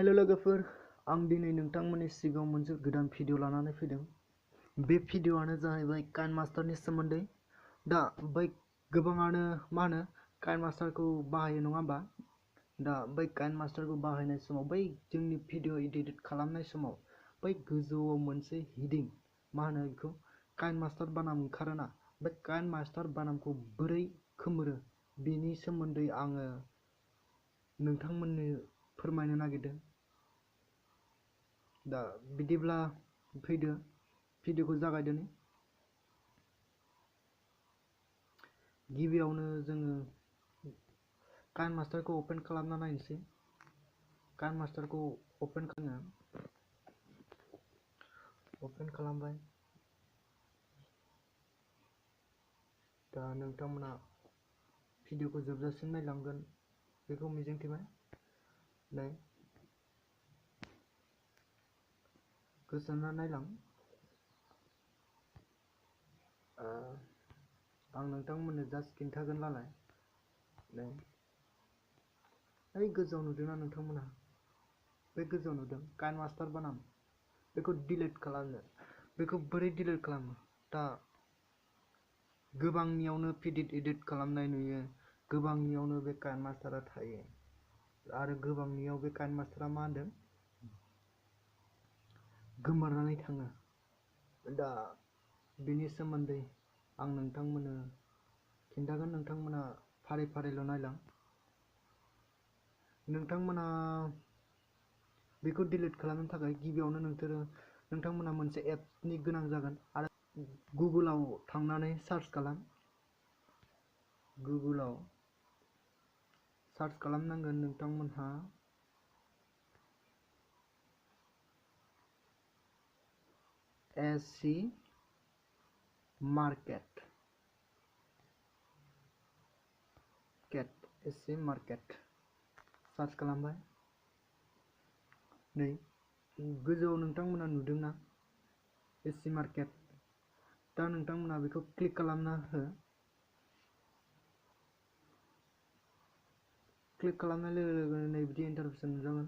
Hello लोगोफोर, आं दिनै नोंथांमोननि सिगाङाव मोनसे गोदान भिडिअ लानानै फैदों। बे भिडिअआनो जाहैबाय काइनमास्टारनि सोमोन्दै। दा बै गोबाङानो काइनमास्टारखौ बाहायो नङा होमबा? दा बै काइनमास्टारखौ बाहायनाय समाव बै जोंनि भिडिअ एडिट खालामनाय समाव बै गोजौआव मोनसे हिडिं बेखौ काइनमास्टार बानाम ओंखारोना, बे काइनमास्टार बानामखौ बोरै खोमोरो बेनि सोमोन्दै आङो नोंथांमोननो फोरमायनो नागिरदों। दा बिदिब्ला फैदो भिडिअखौ जागायदोनि। गिबियावनो जोङो काइनमास्टारखौ ओपन खालामना नायनोसै। काइनमास्टारखौ ओपन खालामबाय। दा नोंथांमोना भिडिअखौ जोबजासिम नायलांगोन बेखौ मिजिंथिबाय। नै गोसोना नायलां। आं नोंथांमोननो जास्ट खिन्थागोन नालाय। नै गोजौआव नुदोंना नोंथांमोना? बे गोजौआव नुदों काइनमास्टार बानाम। बेखौ डिलिट खालामनो, बेखौ बोरै डिलिट खालामो? दा गोबांनियावनो भिडिअ एडिट खालामनाय नुयो, गोबांनियावनो बे काइनमास्टारा थायो, आरो गोबांनियाव बे काइनमास्टारा गोमोरनानै थाङो। दा बेनि सोमोन्दै आं नोंथांमोननो खिन्थागोन। नोंथांमोना फारि फारिल' नायलां। नोंथांमोना बेखौ डिलिट खालामनो थाखाय गिबियावनो नोंथांमोना मोनसे एपनि गोनां जागोन। आरो गुगोलाव थांनानै सार्च खालाम। गुगोलाव सार्च खालामनांगोन नोंथांमोनहा एसि मार्केट सार्च खालामबाय। नै गोजौआव नोंथांमोना नुदोंना एसि मार्केट? दा नोंथांमोना बेखौ क्लिक खालामना हो। क्लिक खालामनाय लोगो लोगोनो नै बिदि इन्टारफेस नुजागोन।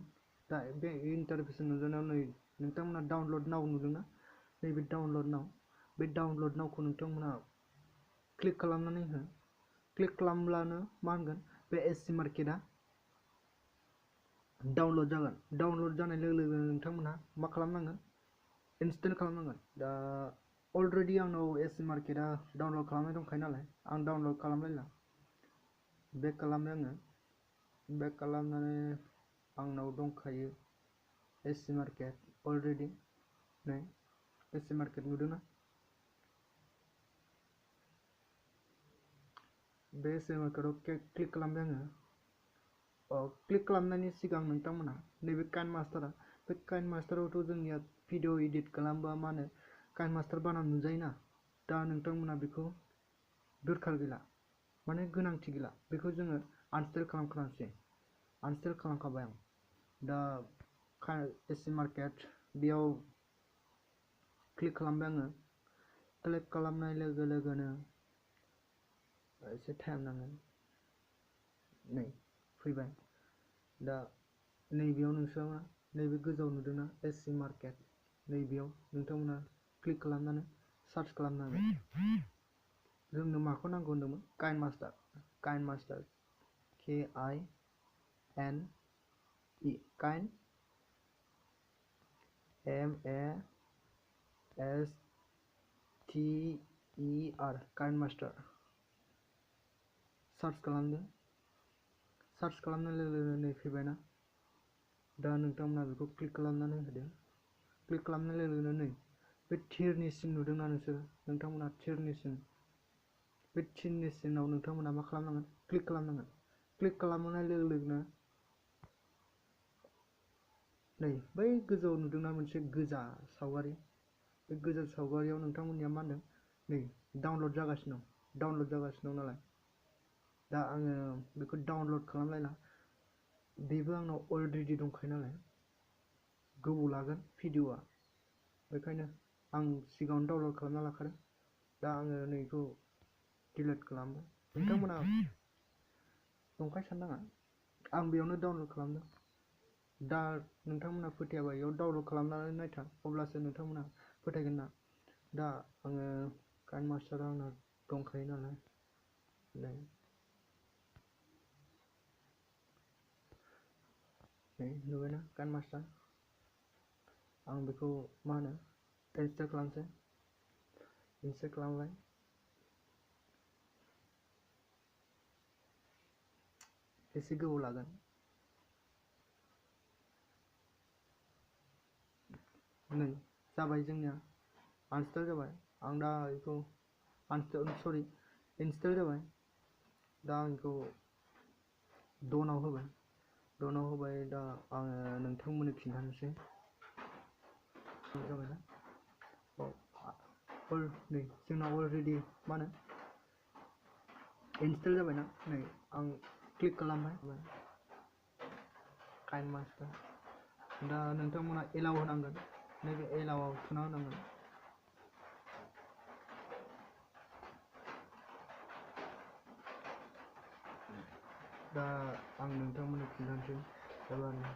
दा बे इन्टारफेस नुजानायाव नै नोंथांमोना डाउनलड नाउ नुदोंना? नैबे डाउनलड नाउ, बे डाउनलड नाउखौ नोंथांमोना क्लिक खालामनानै हो। क्लिक खालामब्लानो बे एसि मार्केटआ डाउनलड जागोन। डाउनलड जानाय लोगो लोगोनो नोंथांमोना मा खालामनांगोन? इनस्टल खालामनांगोन। दा अलरेडि आंनाव एसि मार्केटआ डाउनलड खालामनाय दंखायो नालाय, आं डाउनलड खालामलायला। बेक खालामबाय आङो। बेक खालामनानै आंनाव दंखायो एसि मार्केट अलरेडि। नै एसि मार्केट नुदोंना? बे एसि मार्केटआव क्लिक खालामबाय आङो। क्लिक खालामनायनि सिगां नोंथांमोना नैबे काइनमास्टारा, बे काइनमास्टारावथ' जोंनिया भिडिअ एडिट खालामबा काइनमास्टार बानाम नुजायोना। दा नोंथांमोना बेखौ दरखार गैला, गोनांथि गैला। बेखौ जोङो आनइनस्टल खालामखानोसै। आनइनस्टल खालामखाबाय आं। दा एसि मार्केट बेयाव क्लिक खालामबाय आङो। क्लिक खालामनाय लोगो लोगोनो एसे टाइम नांगोन। नै फैबाय। दा नैबेयाव नोंथाङा नैबे गोजौआव नुदोंना एसि मार्केट? नैबेयाव नोंथांमोना क्लिक खालामनानै सार्च खालामनांगोन। जोंनो माखौ नांगौ होनदोंमोन? काइनमास्टार KINE काइन MASTER काइनमास्टार सार्च खालामदो। सार्च खालामनाय लोगो लोगोनो नै फैबायना? दा नोंथांमोना बेखौ क्लिक खालामनानै होदो। क्लिक खालामनाय लोगो लोगोनो नै बे थिरनि सिन नुदोंना नोंथांमोना थिरनि सिन? बे थिरनि सिनाव नोंथांमोना मा खालामनांगोन? क्लिक खालामनांगोन। क्लिक खालामनाय लोगो लोगोनो नै बै गोजौआव नुदोंना मोनसे गोजा सावगारि? बे गोजा सावगारियाव नोंथांमोननिया नै डाउनलड जागासिनो दं नालाय। दा आङो बेखौ डाउनलड खालामलायला। बेबो आंनाव अलरेडि दंखायो नालाय गोबाव लागोन भिडिअआ, बेखायनो आं सिगाङावनो डाउनलड खालामना लाखादों। दा आङो नैखौ डिलिट खालामबाय। नोंथांमोना नंखाय साननाङा, आं बेयावनो डाउनलड खालामदों। दा नोंथांमोना फोथायाबा इयाव डाउनलड खालामनानै नायथां अब्लासो नोंथांमोना फोथायगोन ना। दा आङो काइनमास्टारा आंना दंखायो नालाय नै नुबायना काइनमास्टार आं बेखौ मा होनो इनस्टल खालामसै इनस्टल खालामबाय एसे गोबाव लागोन नै जाबाय जोंनिया आनइनस्टल जाबाय आं दा बेखौ इनस्टल जाबाय दा आं बेखौ दनाव होबाय दा आङो नोंथांमोननो खिन्थानोसै जाबायना नै जोंना अलरेडि मा होनो इनस्टल जाबायना नै आं क्लिक खालामबाय काइनमास्टार दा नोंथांमोना एलाउ होनांगोन नैबे एलाउआव थुना होनांगोन दा आं नोंथांमोननो खिन्थानोसै एबारनो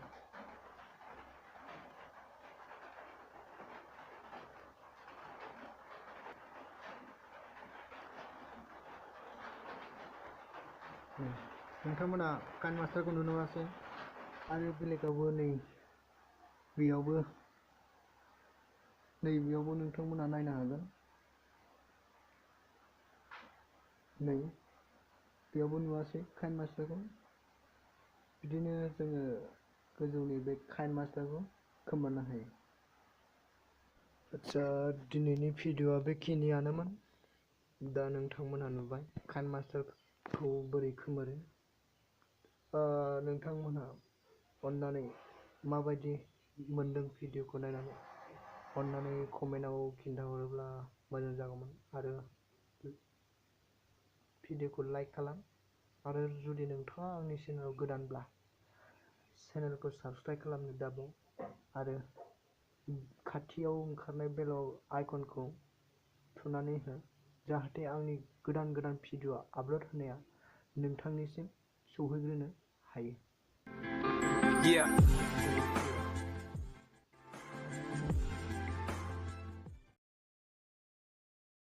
नोंथांमोना काइनमास्टारखौ नुनो मोनासै आरो बेलेगावबो नै बेयावबो नोंथांमोना नायनो हागोन नै बेयावबो नुवासै काइनमास्टारखौ बिदिनो जोङो गोजौनि बे काइनमास्टारखौ खोमोरनो हायो। आदसा दिनैनि भिडिअ'आ बेखिनियानोमोन दा नोंथांमोना नुबाय काइनमास्टारखौ बोरै खोमोरो नोंथांमोनहा अननानै माबायदि मोनदों भिडिअ'खौ नायनानै अननानै कमेन्टआव खिन्थाहरोब्ला मोजां जागौमोन आरो भिडिअ'खौ लाइक खालाम आरो जुदि नोंथाङा आंनि चेनेलाव गोदानब्ला चेनेलखौ साबस्क्राइब खालामनो दाबाव आरो खाथियाव ओंखारनाय बेल आइकनखौ थुनानै हो जाहाथे आंनि गोदान भिडिअ आपल'ड होनाया नोंथांनिसिम सौहैग्रोनो हायो।